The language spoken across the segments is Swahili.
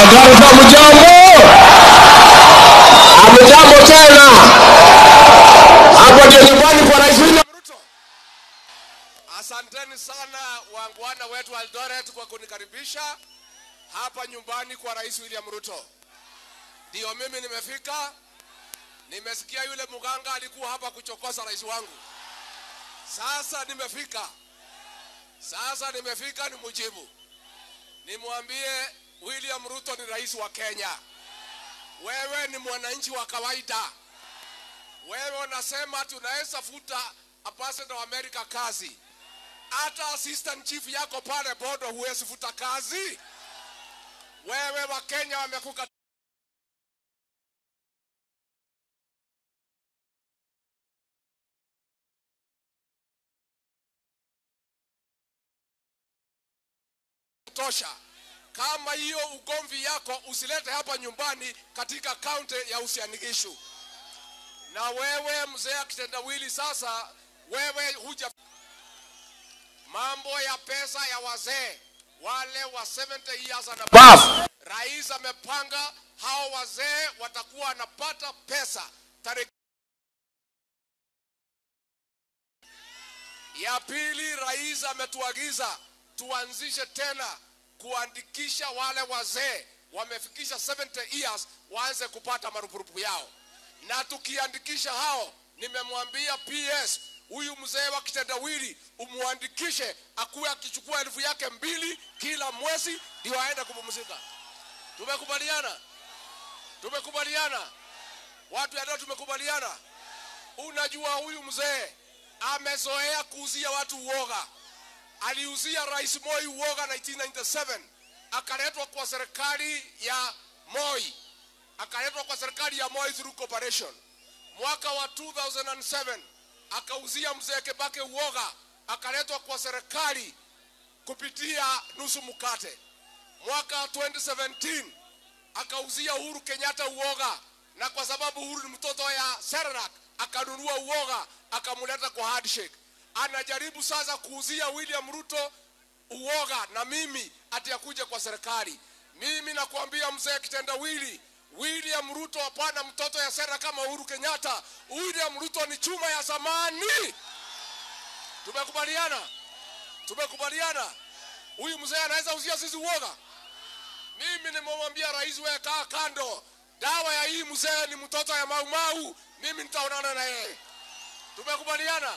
Agarza, mjambo? Hamjambo tena. Hapo ndio nyumbani kwa Rais William Ruto. Asanteni sana wangwana wetu Eldoret kwa kunikaribisha hapa nyumbani kwa Rais William Ruto. Ndio mimi nimefika. Nimesikia yule muganga alikuwa hapa kuchokoza rais wangu. Sasa nimefika. Sasa nimefika nimujibu. Nimwambie William Ruto ni rais wa Kenya. Wewe ni mwananchi wa kawaida. Wewe unasema tunaweza futa ambassador wa America kazi. Hata assistant chief yako pale bodo huwezi futa kazi. Wewe wa Kenya wamekuka tosha. Kama hiyo ugomvi yako usilete hapa nyumbani katika kaunti ya Uasin Gishu. Na wewe mzee kitendawili, sasa wewe huja mambo ya pesa ya wazee wale wa 70 years and above. Rais amepanga hao wazee watakuwa wanapata pesa tarehe ya pili. Rais ametuagiza tuanzishe tena kuandikisha wale wazee wamefikisha 70 years waanze kupata marupurupu yao. Na tukiandikisha hao, nimemwambia PS huyu mzee wa kitendawili umuandikishe akuwe akichukua 2,000 kila mwezi ndio aende kupumzika. Tumekubaliana? Tumekubaliana? Watu ya tumekubaliana? Unajua huyu mzee amezoea kuuzia watu uoga. Aliuzia Rais Moi uoga 1997, akaletwa kwa serikali ya Moi. Akaletwa kwa serikali ya Moi through cooperation. Mwaka wa 2007 akauzia mzee Kibaki uoga, akaletwa kwa serikali kupitia nusu mkate. Mwaka 2017 akauzia Uhuru Kenyatta uoga, na kwa sababu Uhuru ni mtoto ya Serarak akanunua uoga akamuleta kwa handshake. Anajaribu sasa kuuzia William Ruto uoga na mimi ati akuje kwa serikali. Mimi nakuambia mzee kitendawili, William Ruto hapana mtoto ya sera kama Uhuru Kenyatta. William Ruto ni chuma ya zamani. Tumekubaliana? Tumekubaliana? Huyu mzee anaweza uzia sisi uoga? Mimi nimemwambia rais, wewe kaa kando. Dawa ya hii mzee ni mtoto ya Mau Mau. Mimi nitaonana na yeye. Tumekubaliana?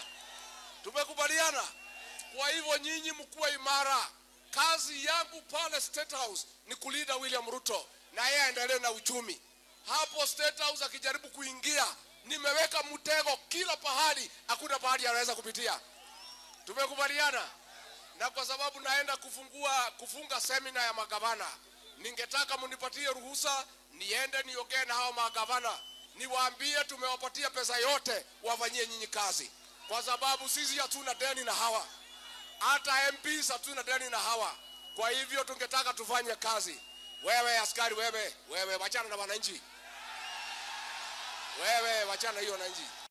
Tumekubaliana? Kwa hivyo nyinyi mkuwe imara. Kazi yangu pale State House ni kulinda William Ruto na yeye aendelee na uchumi. Hapo State House akijaribu kuingia, nimeweka mtego kila pahali, hakuna pahali anaweza kupitia. Tumekubaliana? Na kwa sababu naenda kufunga semina ya magavana, ningetaka mnipatie ruhusa niende niongee na hao magavana, niwaambie tumewapatia pesa yote wafanyie nyinyi kazi. Kwa sababu sisi hatuna deni na hawa. Hata MPs hatuna deni na hawa. Kwa hivyo tungetaka tufanye kazi. Wewe askari, wewe wachana na wananchi. Wewe wachana hiyo wananchi.